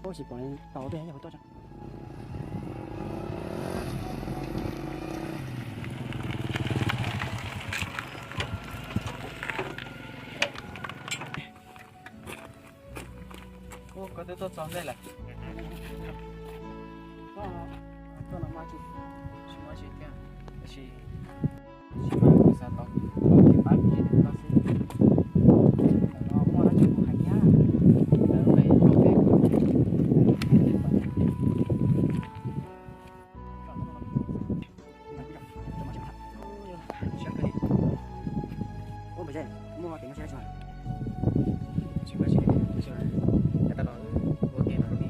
Ua si pom tau peb yog hauv tuaj. Ua koj twb tuaj txog ntej lawm. Tuaj no mas tsis, tsis muaj tsis thiab, tab sis tsis mas kuv xav tau tau kev pab kev rau koj xwb. Ntawm no muaj dab tsi kuv hais thiab. Lawv pem rau pem kuv. Ua npawg Zeb, muaj teev no seb tsis mas. Tsis muaj tsis, tsis mas. Yav tas los ua ke mas rau li,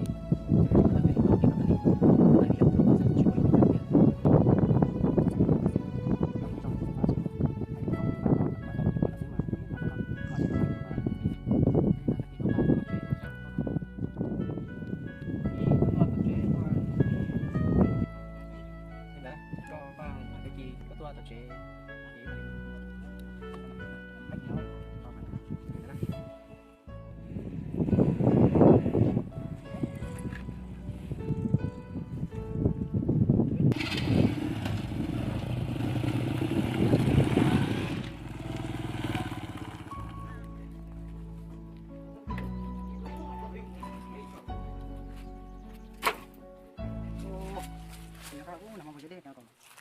Ub, nag hmo kuv cov dej no,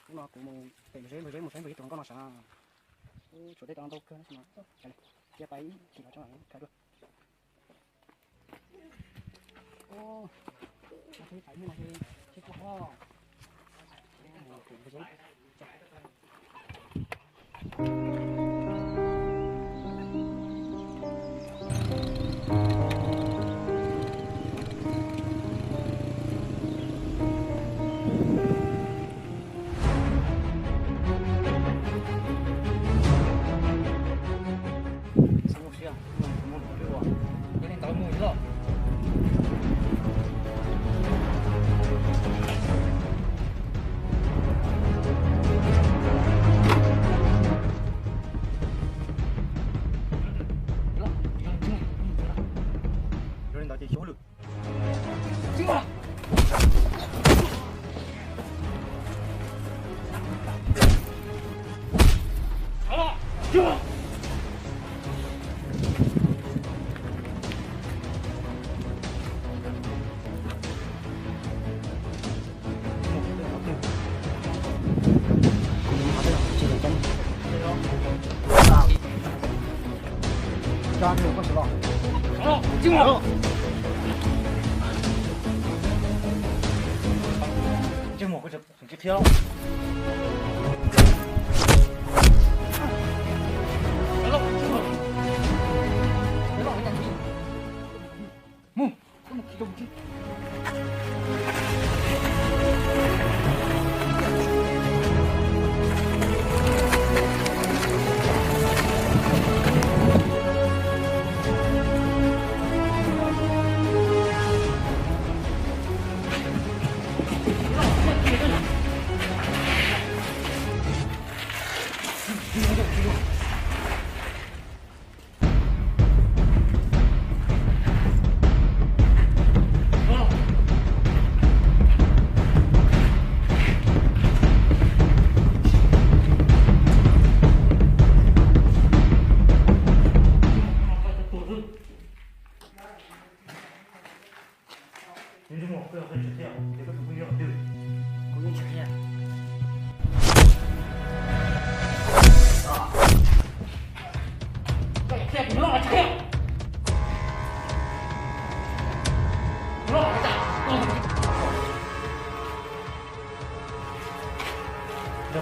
ub no kuv mus pem npawg Zeb, npawg Zeb mus saib npawg Zeb tus hluas nkauj no sav. Ub, tshuav dej tau ntau kawg no, cia pais ib chim los tso khaws dua. Ub, no twb pais ib hnub no ces sib kub ho.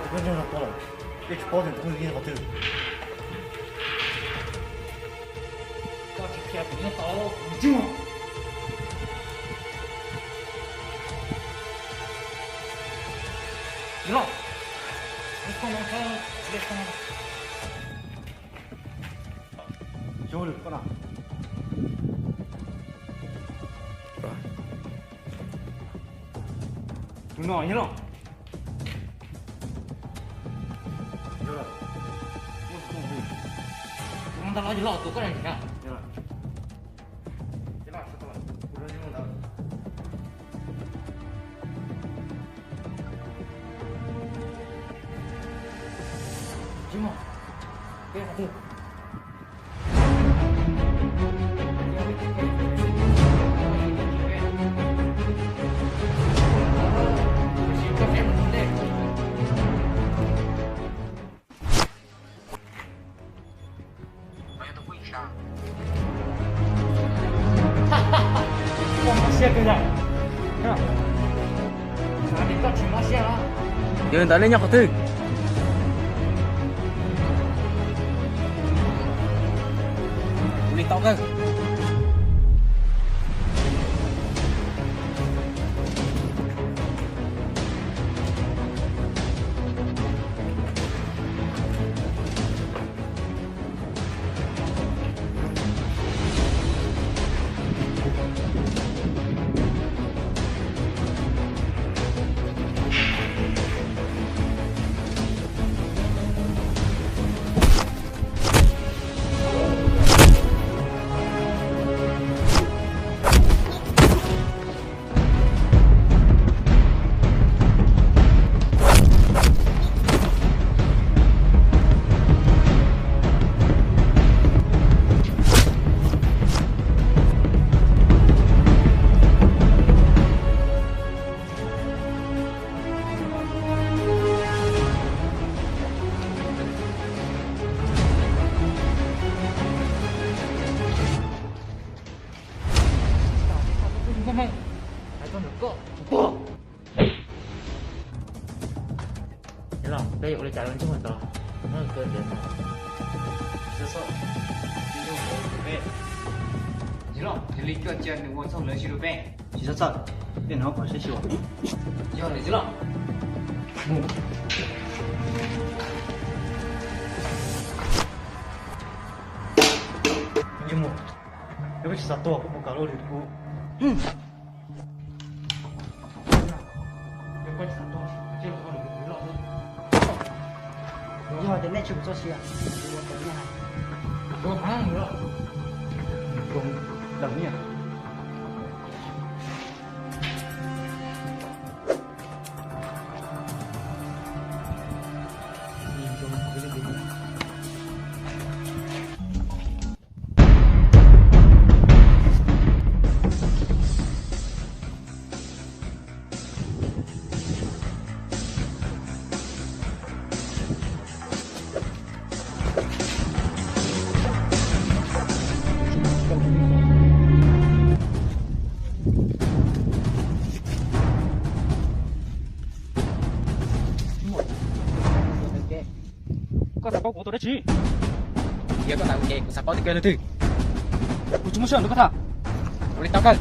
Yog tus koj ntseeg no tuag lawm, peb tsis paub tias tus koj ntseeg yog qhov twg. Koj tsis qhia kuv nyob tau kuv ntseeg. Yog los, koj no, koj no. Xyov lwm koj no. Tus no yog los. Tus no ntag los yog los tus koj nrhiav. Yog li ntawd nej nyob qhov twg? Ua li tau kawg. Los, peb yuav ua li cas los ntsej muag tod, nws muaj kev tiav tau. Tsis txhob, ntsej muag tod peb, tsis los, yog li koj cia nws ua txog lawv tsis rau peb. Tsis txhob txhawj, peb hnov kom saib xyuas. Yog lawm tsis los. Ntsej muag, yog koj tsis xav tuag, mus kom lawv hlwb kuv. Yog tias nej tsis txhob siab, kuv ua kom nej hais. Kuv hais los, kuv dawm nyiaj. Koj xav paub kuv ua dab tsi? Yog koj xav ua ces kuv xav paub tias koj yog leej twg. Kuv tsis muaj sij hawm nrog koj tham. Ua li tau kawg.